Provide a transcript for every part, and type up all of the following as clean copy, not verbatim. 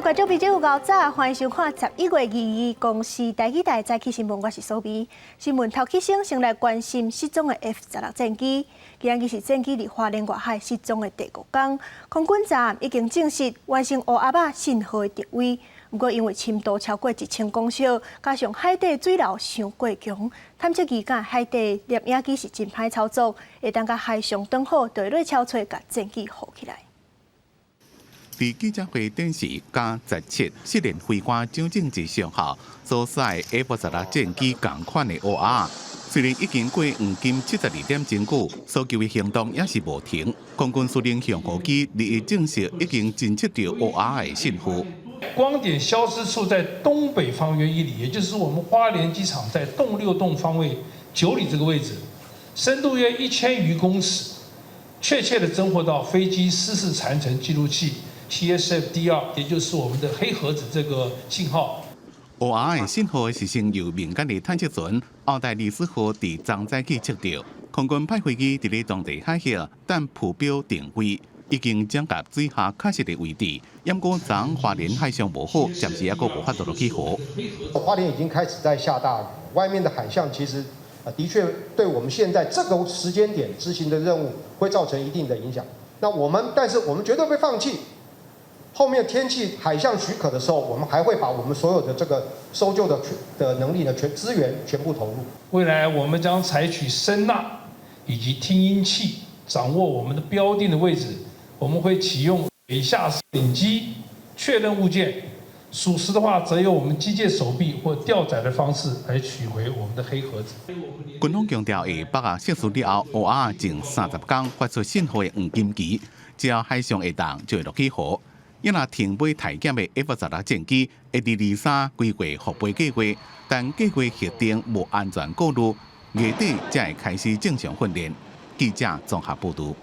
觀眾朋友𠢕早，歡迎收看11月22公視台語台早起新聞，我是蘇美。新聞頭起先，先來關心失蹤的 F 十六戰機。今仔日是戰機佇花蓮外海失蹤的第五工，空軍昨已經證實完成烏鴉仔信號的定位。毋過因為深度超過1000公尺，加上海底水流傷過強，探測機佮海底攝影機是真歹操作，會等共海象轉好，就會落橇揣共戰機護起來。佇記者會頂時，加17失聯飛官蔣正吉上校所駛 F 十六戰機仝款的烏鴉，雖然已經過黃金72點鐘久，搜救的行動也是無停。空軍司令熊厚基日證實已經偵測著烏鴉的信號。光點消失處在東北方約1里，也就是我們花蓮機場在東六洞方位9里這個位置，深度約1000餘公尺，確切的偵獲到飛機失事殘層記錄器 TSFDR，也就是我們的黑盒子這個信號。烏鴉的信號是先由民間的探測船奧黛麗斯號佇昨早起測著，空軍派飛機佇咧當地海域等浮標定位，已經將及水下確實的位置。毋過昨花蓮海象無好，暫時猶閣無法度落去予。花蓮已經開始在下大雨，外面的海象其實啊，的確對我們現在這個時間點執行的任務會造成一定的影響。那我們，但是我們絕對不會放棄。後面天氣海象許可的時候，我們還會把我們所有的這個搜救的全的能力呢，全資源全部投入。未來我們將採取聲納以及聽音器，掌握我們的標定的位置。我們會啟用水下攝影機確認物件，屬實的話，則由我們機械手臂或吊載的方式來取回我們的黑盒子。軍方強調，會縛仔消失了後，烏鴉前30工發出信號的黃金期，只要海象會當，就會落去予。抑若停飛待檢的 F 十六戰機，會佇23規劃復飛計劃，但計劃核定無安全顧慮，月底才會開始正常訓練。記者綜合報導。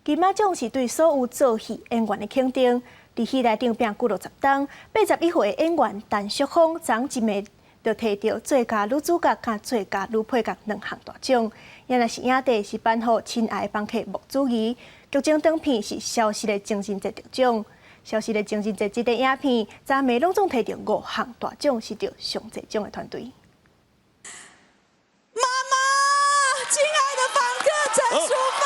金馬獎是對所有做戲演員的肯定。佇戲內頂拚幾落十冬，81歲的演員陳淑芳昨一暝就提著最佳女主角佮最佳女配角兩項大獎。也若是影帝是頒予親愛的房客莫子儀，劇情長片是《消失的情人節》得獎。《消失的情人節》這個影片，昨暝攏總提著五項大獎，是得上濟獎的團隊。媽媽，親愛的房客陳淑芳。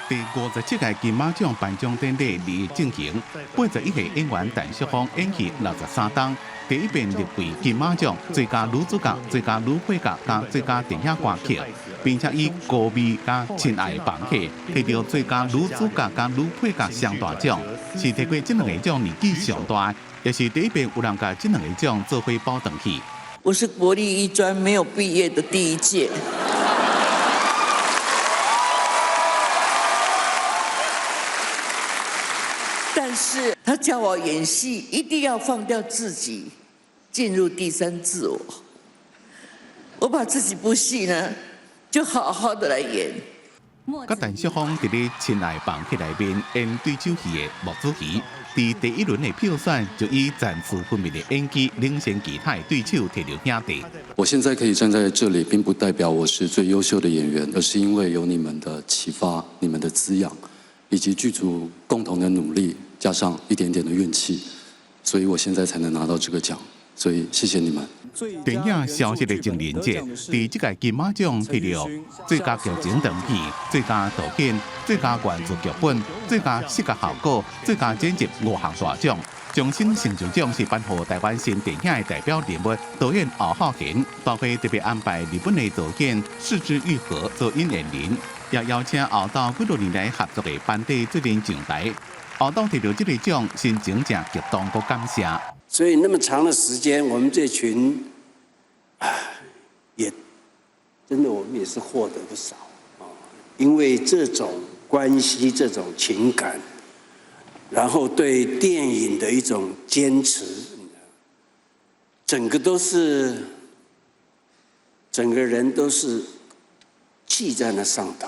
第57屆金馬獎頒獎典禮日進行，81歲演員陳淑芳演戲63冬，第一遍入圍金馬獎最佳女主角、最佳女配角佮最佳電影歌曲，並且以《孤味》佮《親愛的房客》提著最佳女主角佮女配角雙大獎，是提過這兩個獎年紀上大，也是第一遍有人共這兩個獎做伙包轉去。我是國立藝專沒有畢業的第一屆。但是他叫我演戲，一定要放掉自己，進入第三自我。我把這幾部戲呢，就好好的來演。佮陳淑芳佇咧《親愛房客》內面演對手戲的莫子儀，佇第一輪的票選就以層次分明的演技領先其他的對手，提著影帝。我現在可以站在這裡，並不代表我是最優秀的演員，而是因為有你們的啟發、你們的滋養，以及劇組共同的努力，加上一點點的運氣，所以我現在才能拿到這個獎。所以謝謝你們。電影《消失的情人節》佇這屆金馬獎提著最佳劇情長片、最佳導演、最佳原著劇本、最佳視覺效果、最佳剪輯五項大獎。終身成就獎是頒予台灣新電影的代表人物導演敖孝賢，大會特別安排日本的導演是枝裕和做引言人，也邀請敖導幾多年來合作的班底做陣上台。敖導提著這個獎，心情誠激動閣感謝。所以那麼長的時間，我們這群，也真的我們也是獲得不少啊，因為這種關係、這種情感，然後對電影的一種堅持，整個都是，整個人都是氣在那上頭。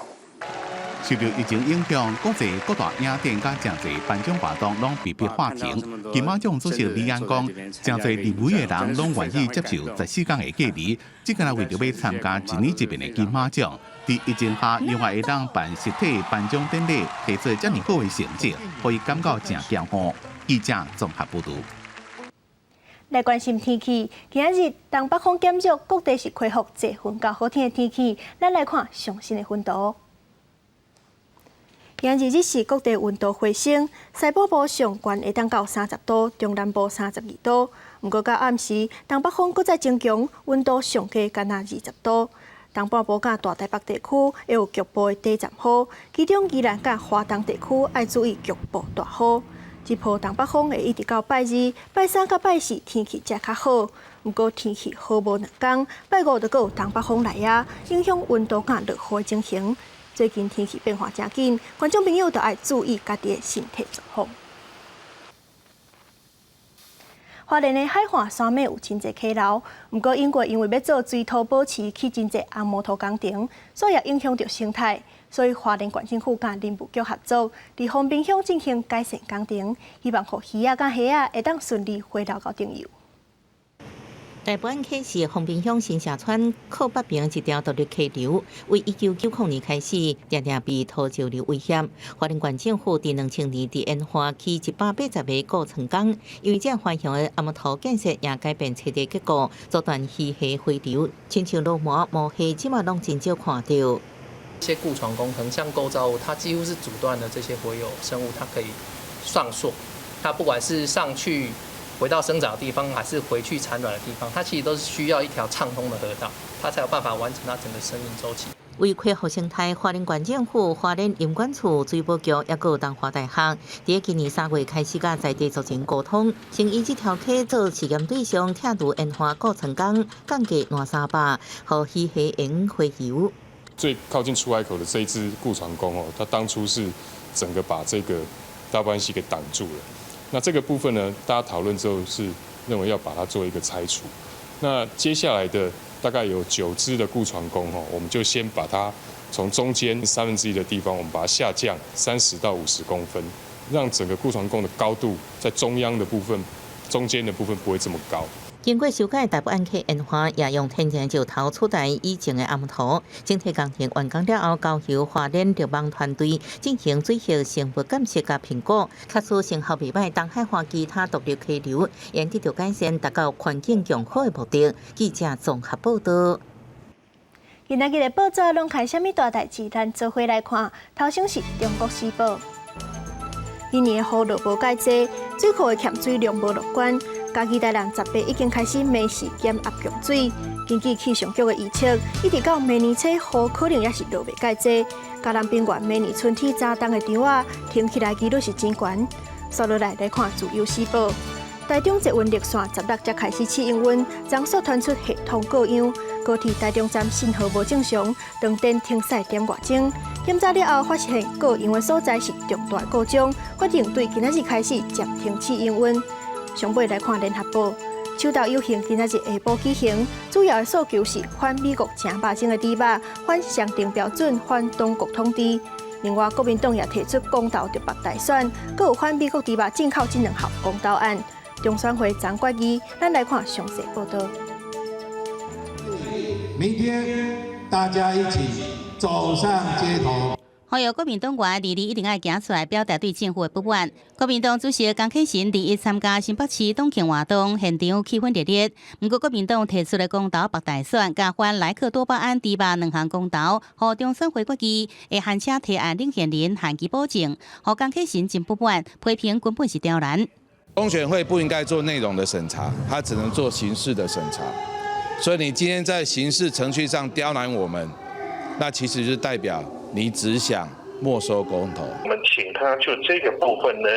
受著疫情影響，國際各大影展佮誠濟頒獎活動攏被迫喊停。金馬獎主席李安講，誠濟入圍的人攏願意接受14工的隔離，只干焦為著欲參加一年一遍的金馬獎。佇疫情下，另外會當辦實體頒獎典禮，提出遮爾好的成績，予伊感覺誠驕傲。記者綜合報導。來關心天氣，今仔日東北風減弱，各地是恢復濟雲到好天的天氣。咱來看上新的溫度。今仔日日時各地溫度回升，西半部上懸會當到30度，中南部32度。毋過到暗時，東北風閣再增強，溫度上低干焦20度。東半部佮大台北地區會有局部的短暫雨，其中宜蘭佮花東地區愛注意局部大雨。這波東北風會一直到拜二、拜三佮拜四天氣才較好。毋過天氣好無兩工，拜五就閣有東北風來啊，影響溫度佮落雨的情形。最近天氣變化誠緊，觀眾朋友都愛注意家己的身體狀況。花蓮的海岸山脈有真濟溪流，毋過英國因為欲做水土保持，起真濟紅毛土工程，所以也影響著生態。所以花蓮縣政府佮林務局合作，佇豐濱鄉進行改善工程，希望予魚仔佮蝦仔會當順利洄流到頂游。大埔安溪市豐濱鄉新社村靠北邊一條獨立溪流，為1990年開始，定定被土石流威脅。花蓮縣政府佇2000年佇延華起180個固床工，因為這環向的紅毛土建設也改變棲地結構，阻斷魚蝦洄流，親像鱸鰻、毛蝦，這馬攏真少看著。一些固床工橫向構造物，它幾乎是阻斷了這些洄游生物，它可以上溯。它不管是上去回到生長的地方，還是回去產卵的地方，它其實都是需要一條暢通的河道，它才有辦法完成它整個生命週期。為恢復生態，花蓮縣政府、花蓮林管處、水保局抑閣有東華大學，佇今年3月開始佮在地族群溝通，先以這條溪做試驗對象，拆除延華固床工，降低兩三百，予魚蝦會用洄游。最靠近出海口的這一支固床工哦，它當初是整個把這個大埔安溪給擋住了。那這個部分呢，大家討論之後是認為要把它做一個拆除。那接下來的大概有九支的固床工哦，我們就先把它從中間三分之一的地方，我們把它下降30到50公分，讓整個固床工的高度在中央的部分、中間的部分不會這麼高。經過修改，大埔安溪沿岸也用天然石頭取代以前的紅毛土。整體工程完工了後，交由花蓮綠網團隊進行水域生物監測佮評估，確實成效袂䆀，東海岸其他獨立溪流，會得著改善，達到環境良好的目的。記者綜合報導。今仔日的報紙攏開啥物大代誌？咱做伙來看。頭先是《中國時報》，今年的雨落無蓋濟，水庫的欠水量無樂觀。嘉義台南10八已經開始明示減壓供水。根據氣象局的預測，一直到明年初雨可能也是落袂蓋濟。嘉南平原明年春天早冬的稻仔，停起來幾率是真懸。紲落來來看《自由時報》，台中捷運綠線16才開始試營運，昨晡傳出系統故障，高鐵台中站信號無正常，斷電停駛點外鐘。檢查了後發現故障的所在是重大故障，決定對今仔日開始暫停試營運。上尾來看聯合報，秋鬥遊行今仔日下晡舉行，主要的訴求是反美國誠肉種的豬肉，反雙重標準，反黨國統治。另外，國民黨也提出公投著北大選，閣有反美國豬肉進口這兩項公投案。中選會昨決議，咱來看詳細報導。明天大家一起走上街頭。呼籲國民黨員二二一定愛行出來表達對政府的不滿。國民黨主席江啟臣21參加新北市黨慶活動，現場氣氛熱烈。毋過國民黨提出的公投北大選，佮反萊克多巴胺豬肉兩項公投，予中選會決議，會函請提案領銜人限期補正，予江啟臣真不滿，批評根本是刁難。中選會不應該做內容的審查，他只能做形式的審查。所以你今天在形式程序上刁難我們，那其實就代表你只想沒收公投。我們請他就這個部分呢，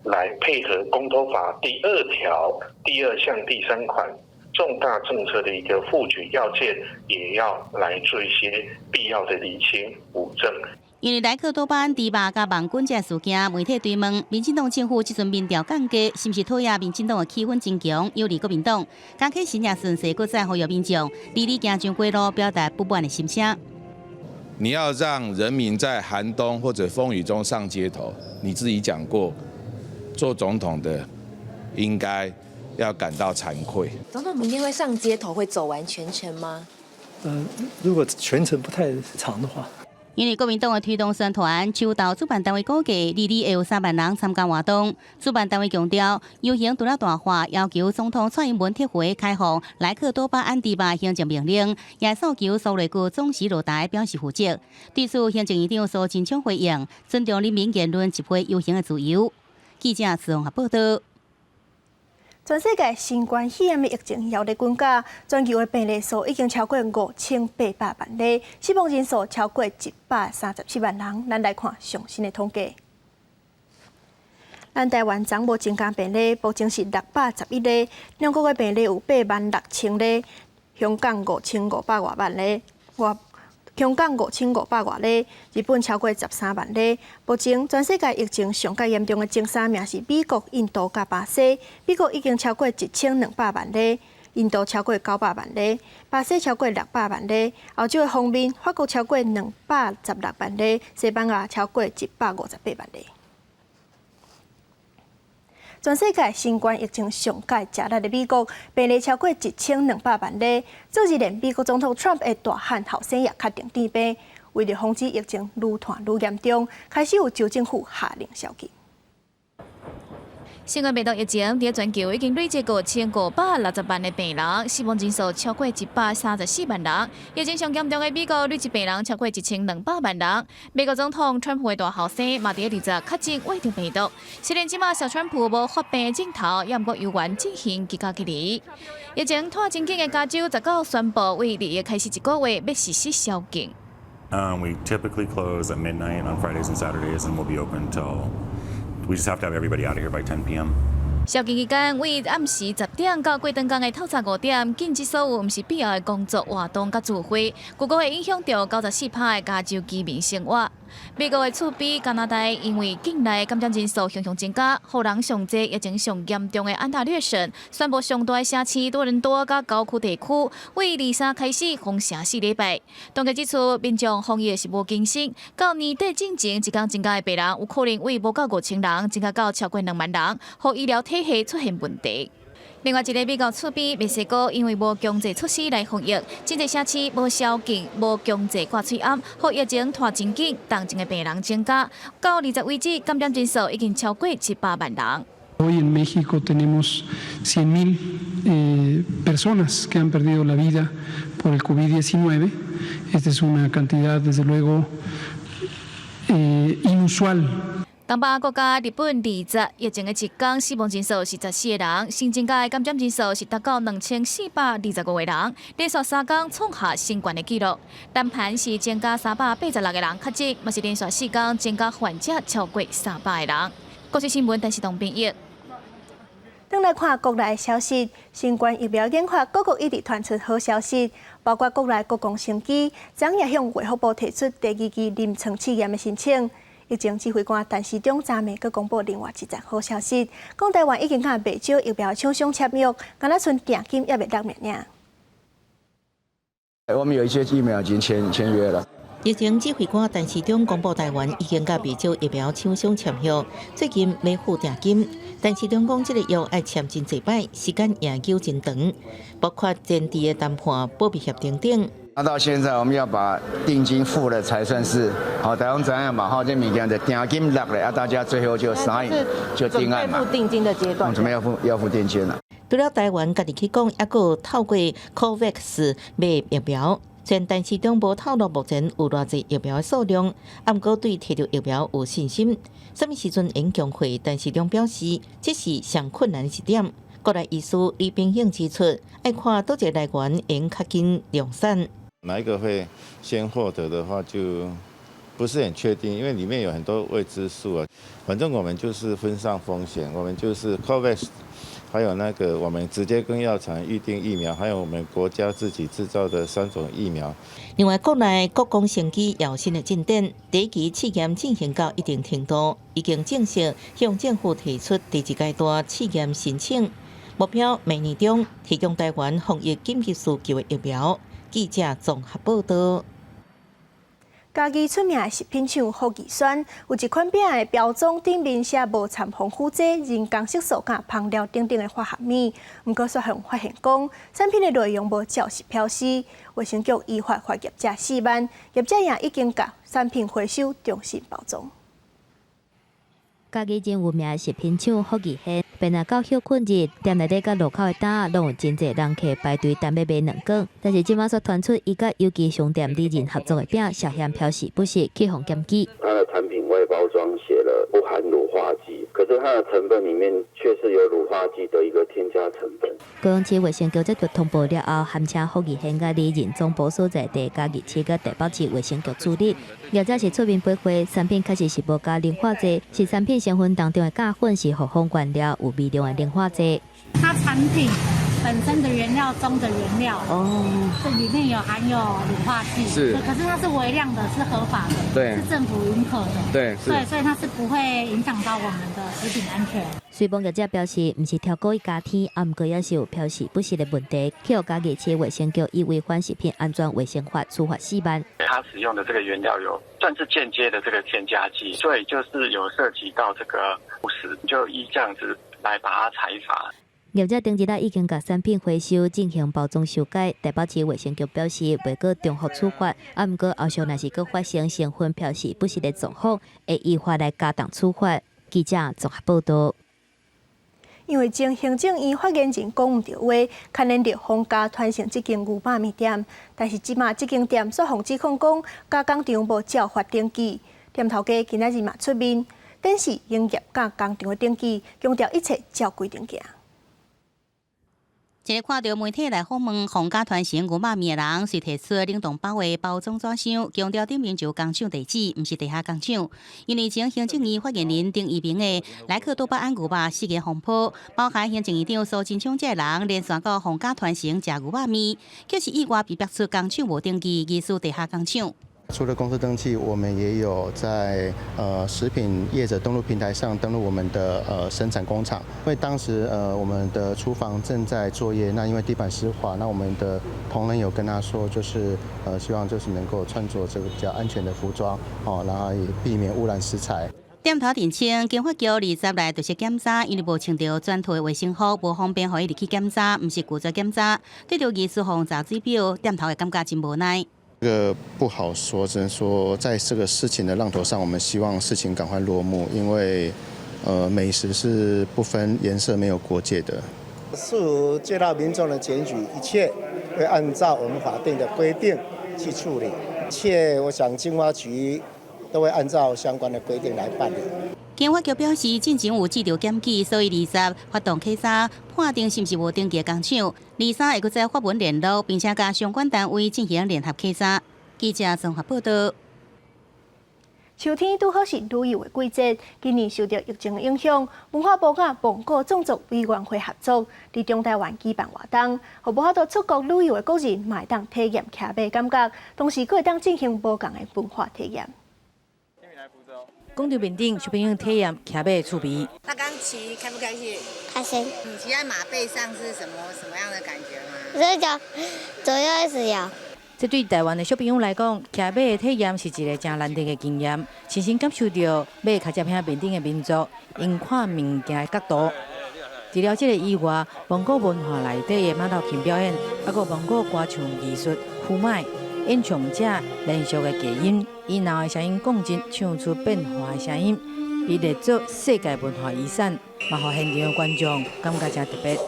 來配合公投法第二條第二項第三款重大政策的一個附舉要件，也要來做一些必要的釐清補正。因為萊克多巴胺豬肉佮網軍這事件，媒體追問民進黨政府這陣民調降低，是毋是討厭民進黨的氣氛真強，有利國民黨？江啟臣也順勢閣再呼籲民眾，二二行上街路，表達不滿的心聲。你要讓人民在寒冬或者風雨中上街頭，你自己講過，做總統的應該要感到慚愧。總統明天會上街頭，會走完全程嗎？如果全程不太長的話。因為國民黨的推動宣傳，秋到主辦單位估計，22會有3萬人參加活動。主辦單位強調，遊行除了大話，要求總統蔡英文撤回開放萊克多巴胺堤壩行政命令，也訴求蘇內閣總辭落台表示負責。對此，行政院長蘇貞昌回應，尊重人民言論集會遊行的自由。記者綜合報道。全世界新冠肺炎的疫情猶咧滾價，全球的病例數已經超過5800萬例，死亡人數超過137萬人。咱來看上新的統計。咱台灣昨無增加病例，目前是611例，中國的病例有8萬6千例，香港5500外萬例，外香港5500外例，日本超過13萬例。目前全世界疫情上較嚴重的前三名是美國、印度佮巴西。美國已經超過1200萬例，印度超過900萬例，巴西超過600萬例。歐洲的方面，法國超過216萬例，西班牙超過158萬例。全世界新冠疫情上蓋食力的美國，病例超過1200萬例。昨日連美國總統 Trump 的大漢後生也確診染病，為了防止疫情愈傳愈嚴重，開始有州政府下令宵禁。新冠病毒疫情佇全球已經累計5560萬的病人，死亡人數超過134萬人。疫情上嚴重的美國累計病人超過1200萬人。美國總統川普的大後生嘛佇20確診秽著病毒。雖然這馬小川普無發病症頭，也毋過猶原進行居家隔離。疫情拖真緊的加州19宣布，為2月開始一個月欲實施宵禁。 We typically close at midnight on Fridays and Saturdays, and we'll be open till we just have to have everybody out of here by 10 p.m. 宵禁期間，為暗時10點到過轉工的透早5點，禁止所有毋是必要的工作活動佮聚會，結果會影響著94%的加州居民生活。美國的厝邊加拿大，因為境內感染人數向向增加，予人上濟疫情上嚴重的安大略省，宣布上大城市多倫多佮郊區地區，為23開始封城4禮拜。當局指出，民眾防疫是無更新，到年底進前一工增加的病人，有可能為無夠5000人，增加到超過2萬人，予醫療體系出現問題。另外一个美國厝邊墨西哥，因為無強制措施來防疫，真濟城市無宵禁、無強制掛喙罨，予疫情拖真緊，重症的病人增加，到20為止，感染人數已經超過700萬人。 Hoy en México tenemos 100.000 personas que han perdido la vida por el COVID-19. Esta es una cantidad, desde luego, inusual. 東北國家日本20疫情的一工死亡人數是14個人，新增加的感染人數是達到2425個人，連續3工創下新懸的紀錄。南韓是增加386個人確診，嘛是連續4工增加患者超過300個人。國際新聞電視東編譯。轉來看國內消息，新冠疫苗研發各國一直傳出好消息，包括國內國光生技，昨也向衛福部提出第二期臨床試驗的申請。疫情指揮官陳時中昨暝閣公布另外一則好消息，講台灣已經佮袂少疫苗廠商簽約，敢若賰訂金猶未落爾。我們有一些疫苗已經簽約了。疫情指揮官陳時中公布，台灣已經佮袂少疫苗廠商簽約，最近欲付訂金。陳時中講，這个約愛簽真濟擺，時間也久真長，包括前置的談判、保密協定等。那到現在，我們要把定金付了才算是好。大家知影嘛？哈，這物件的訂金落來，啊，大家最後就 sign 就定案嘛。付定金的階段。準備要付定金了。除了台灣家己去講，猶閣透過 COVAX 買疫苗。雖然陳時中無透露目前有偌濟疫苗的數量，毋過對提著疫苗有信心。啥物時陣演講會？陳時中表示，這是上困難的一點。國內醫師李炳應指出，愛看佗一个來源會較緊量產。哪一個會先獲得的話，就不是很確定，因為裡面有很多未知數啊。反正我們就是分散風險，我們就是 COVAX，還有那個我們直接跟藥廠預定疫苗，還有我們國家自己製造的三種疫苗。另外，國內國光生技有新的進展，第一期試驗進行到一定程度，已經正式向政府提出第二階段試驗申請，目標明年中提供台灣防疫緊急需求的疫苗。記者綜合報道。嘉義出名的食品廠福義軒有一款餅的包裝頂面寫無摻防腐劑、人工色素佮香料等等的化學物，毋過煞予人發現講產品的內容無照實標示。衛生局依法罰業者4萬，業者也已經共產品回收重新包裝。嘉義真有名的食品廠福義軒，便若到歇睏日，店內底佮路口的擔攏有真濟人客排隊等欲買軟粿。但是這馬煞傳出伊佮有機商店里仁合作的餅涉嫌標示不實，去予檢舉。它的產品外包裝寫了不含乳化劑，可是它的成分裡面卻是有乳化劑的一個添加成分。高雄市衛生局接到通報了後，函請福義軒佮里仁總部所在地嘉義市佮台北市衛生局處理。業者是出面回回，產品確實是無加磷化劑，是產品成分當中的鉀粉是複方原料，有微量的磷化劑。它產品本身的原料中的原料哦，這裡面有含有乳化劑，是，可是它是微量的，是合法的，對，是政府允可的，對，對，所以它是不會影響到我們的食品安全。雖罔業者表示，毋是超故意加添，啊，毋過也是有標示不實的問題，去予嘉義市衛生局以違反食品安全衛生法處罰4萬。他使用的這個原料有算是間接的這個添加劑，所以就是有涉及到這個誤食，就依這樣子來把它裁罰。業者頂日仔已經共產品回收進行包裝修改，台北市衛生局表示袂閣重複處罰，啊，毋過後續若是閣發生成分標示不實的狀況，會依法來加重處罰。記者綜合報道。因為前行政院發言人講毋著話，牽連著皇家傳承這間牛肉麵店，但是這馬這間店煞予指控講加工廠無照法登記，店頭家今仔日嘛出面，展示營業佮工廠的登記，強調一切照規定行。一個看著媒體來訪問皇家傳承牛肉麵的人，隨提出冷凍包的包裝紙箱，強調頂面就工廠地址，毋是地下工廠。因為前行政院發言人丁怡銘的萊克多巴胺牛肉事件風波，包含行政院長蘇貞昌這个人連線到皇家傳承食牛肉麵，卻是意外被逼出工廠無登記，疑似地下工廠。除了公司登記，我們也有在食品業者登錄平台上登錄我們的生產工廠。因為當時我們的廚房正在作業，那因為地板濕滑，那我們的同仁有跟他說，就是希望就是能夠穿着這個比較安全的服裝，哦，然後也避免污染食材。店頭澄清，經發局20來就是檢查，因為無穿著全套的衛生服，無方便予伊入去檢查，毋是拒絕檢查。對著疑似予查水表，店頭會感覺真無奈。這個不好說，只能說在這個事情的浪頭上，我們希望事情趕快落幕，因為，美食是不分顏色、沒有國界的。是接到民眾的檢舉，一切會按照我們法定的規定去處理。一切，我想經發局都會按照相關的規定來辦理。經發局表示，進前有接著檢舉，所以20發動稽查，判定是毋是無登記工廠。23會閣再發文聯絡，並且佮相關單位進行聯合稽查。記者綜合報道。秋天拄好是旅遊的季節，今年受著疫情影響，文化部佮蒙古壯族委員會合作，佇中台灣舉辦活動，予無法度出國旅遊的國人嘛會當體驗騎馬感覺，同時閣會當進行無仝的文化體驗。廣場面頂，小朋友體驗騎馬的趣味。那剛騎開不開心？開心。你騎在馬背上是什麼什麼樣的感覺嗎？這腳左右一直搖。這對台灣的小朋友來講，騎馬的體驗是一個誠難得的經驗，親身感受著馬跤跡片面頂的民族，𪜶看物件的角度。除了這個以外，蒙古文化內底的馬頭琴表演，還閣蒙古歌唱藝術、呼麥。演唱者連續的低音，以喉的聲音共振，唱出變化的聲音，被列作世界文化遺產，嘛予現場的觀眾感覺誠特別。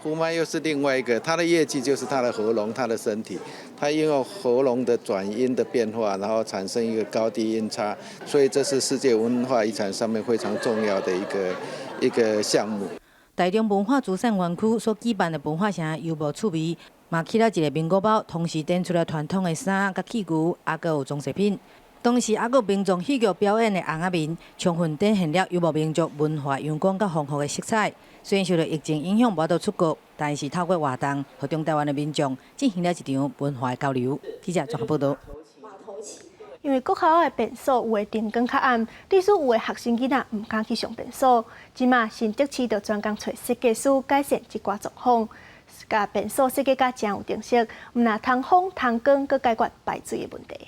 呼麥又是另外一個，他的樂器就是他的喉嚨，他的身體，他用喉嚨的轉音的變化，然後產生一個高低音差，所以這是世界文化遺產上面非常重要的一個項目。台中文化資產園區所舉辦的文化城遊牧趣味，嘛起了一个民國堡，同時展出了傳統的衫佮器具，抑閣有裝飾品。同時，抑閣有民眾戲劇表演的尪仔麵，充分展現了遊牧民族文化陽光佮豐富的色彩。雖然受著疫情影響，無法度出國，但是透過活動，予中台灣的民眾進行了一場文化的交流。記者綜合報導。因為國校的便所有的燈光較暗，致使有的學生囡仔毋敢去上便所。這馬新竹市就專工揣設計師改善這寡狀況。共便所設計甲誠有特色，毋但通風通光，閣解決排水的問題。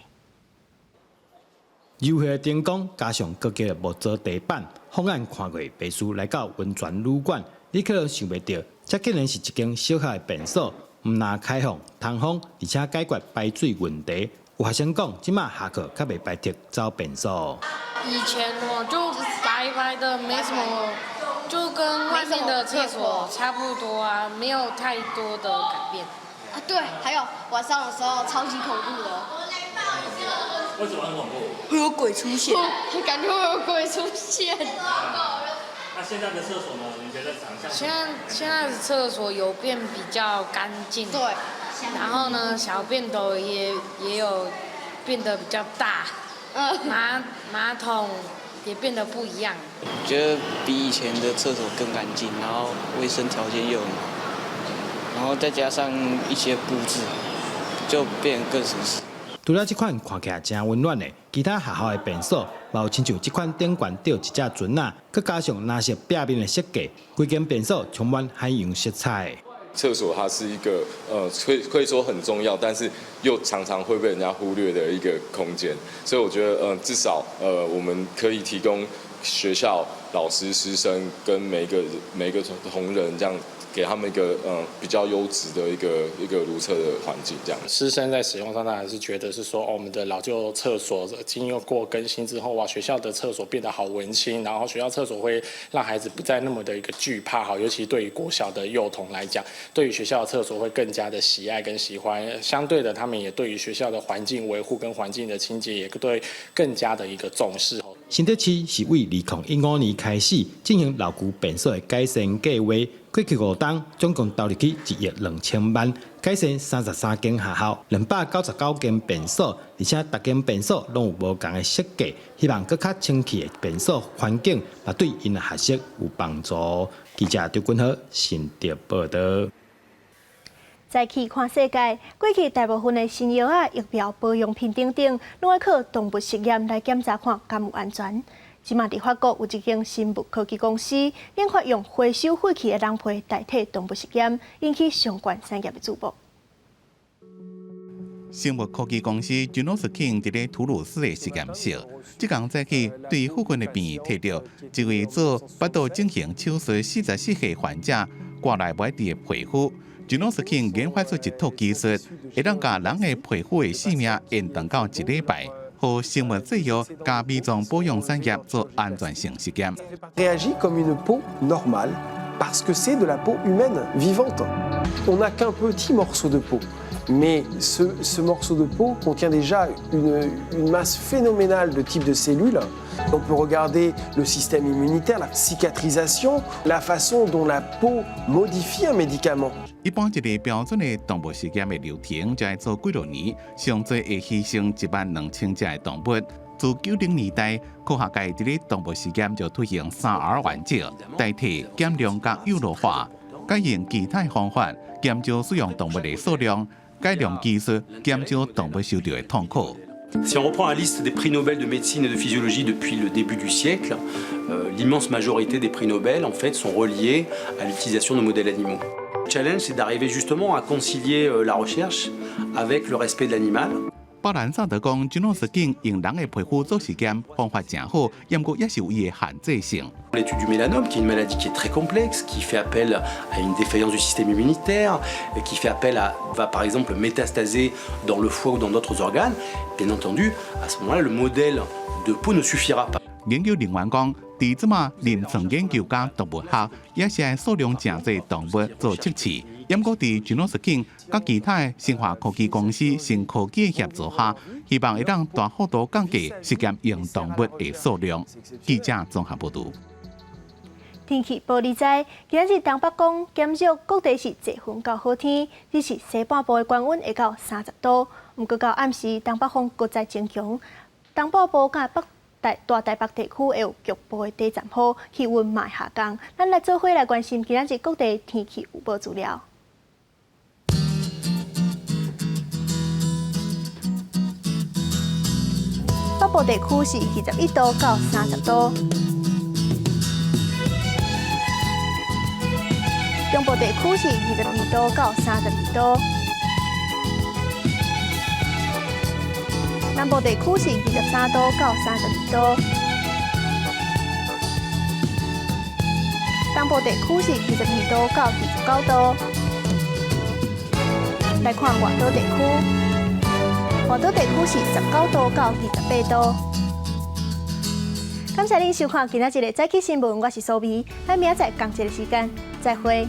柔和的燈光加上高級的木造地板，放眼看過，袂輸來到溫泉旅館，你可能想袂著，這竟然是一間小學的便所，毋但開放通風，而且解決排水問題。有學生講，這馬下課較袂排斥走便所。以前哦就白白的，沒什麼，就跟外面的廁所差不多啊，沒有太多的改變。啊，對，還有晚上的時候超級恐怖的。為什麼很恐怖？會有鬼出現，感覺會有鬼出現。那現在的廁所呢？你覺得長相？現在的廁所有變比較乾淨。對。然後呢，小便斗也有變得比較大。馬桶也變得不一樣。覺得比以前的廁所更乾淨，然後衛生條件又很好，然後再加上一些佈置，就變得更舒適。除了這款看起來誠溫暖的，其他學校的便所，嘛有親像這款頂懸吊一隻船仔，閣加上藍色壁面的設計，規間便所充滿海洋色彩。廁所它是一個，可以說很重要，但是又常常會被人家忽略的一個空間，所以我覺得，至少，我們可以提供學校老師、師生跟每一個同仁，這樣給他們一個，比較優質的一個如廁的環境，這樣。師生在使用上，當然是覺得是說，哦，我們的老舊廁所經過更新之後，哇，學校的廁所變得好文青，然後學校廁所會讓孩子不再那麼的一個懼怕，哈，尤其對於國小的幼童來講，對於學校的廁所會更加的喜愛跟喜歡。相對的，他們也對於學校的環境維護跟環境的清潔，也對更加的一個重視。新竹市是對2015年開始進行老舊便所的改善計劃，過去5冬總共投入去1億2千萬，改善33間學校，299間便所，而且逐間便所攏有無仝的設計，希望閣較清氣的便所環境，嘛對𪜶的學習有幫助。記者張君豪新竹報導。再去看世界，過去大部分的新藥仔、疫苗、保養品等等，攏愛靠動物實驗來檢查看敢有安全。這馬佇法國有一間生物科技公司，研發用回收廢棄的人皮代替動物實驗，引起相關產業的注目。生物科技公司 Genoskin 佇咧圖魯斯的實驗室，這工早起對附近的病院提著一位做腹肚整形手術44歲患者割來袂佇的皮膚。Genoskin 研發出一套技術，會當共人的皮膚的壽命延長到一禮拜，予生物製藥佮美妝保養產業做安全性實驗。 Réagit comme une peau normale parce que c'est de la peau humaine vivante. On n'a qu'un petit morceau de peau, mais ce morceau de peau contient déjà une masse phénoménale de types de cellules. On peut regarder le système immunitaire, la cicatrisation, la façon dont la peau modifie un médicament. 一般一個標準的動物實驗的流程，就愛做幾落年，上濟會犧牲1萬2千隻的動物。自90年代，科學界佇咧動物實驗就推行3R 原則，代替減量佮幼顱化，改用其他方法減少使用動物的數量，改良技術減少動物受著的痛苦。 Si on reprend la liste des prix Nobel de médecine et de physiologie depuis le début du siècle, l'immense majorité des prix Nobel en fait sont reliés à l'utilisation de modèles animaux. Le challenge, c'est d'arriver justement à concilier la recherche avec le respect de l'animal. 巴蘭薩德講，Genoskin 用人的皮膚做實驗方法誠好，毋過也是有伊的限制性。 L'étude du mélanome, qui est une maladie qui est très complexe, qui fait appel à une défaillance du système immunitaire, qui fait appel à, va par exemple métastaser dans le foie ou dans d'autres organes, bien entendu, à ce moment-là, le modèle de peau ne suffira pas. 研究人員講，佇這馬臨床研究佮動物學，也是愛數量誠濟動物做測試。毋過佇 Genoskin 佮其他的生化科技公司新科技的協助下，希望會當大幅度降低實驗用動物的數量。記者綜合報導。天氣報你知，今仔日東北風減弱，各地是濟雲到好天，只是西半部的高溫會到30度。毋過到暗時，東北風閣再增強，東半部佮北大大台北地區會有局部的短暫雨，氣溫嘛會下降。咱來做伙來關心今仔日各地天氣預報資料。北部地區是21度到30度。中部地區是22度到32度。南部地區是23度到32度。東部地區是22度到29度。來看外島地區，外島地區是19度到28度。感謝您收看今仔日的早起新聞，我是蘇美，咱明仔載仝一个時間再會。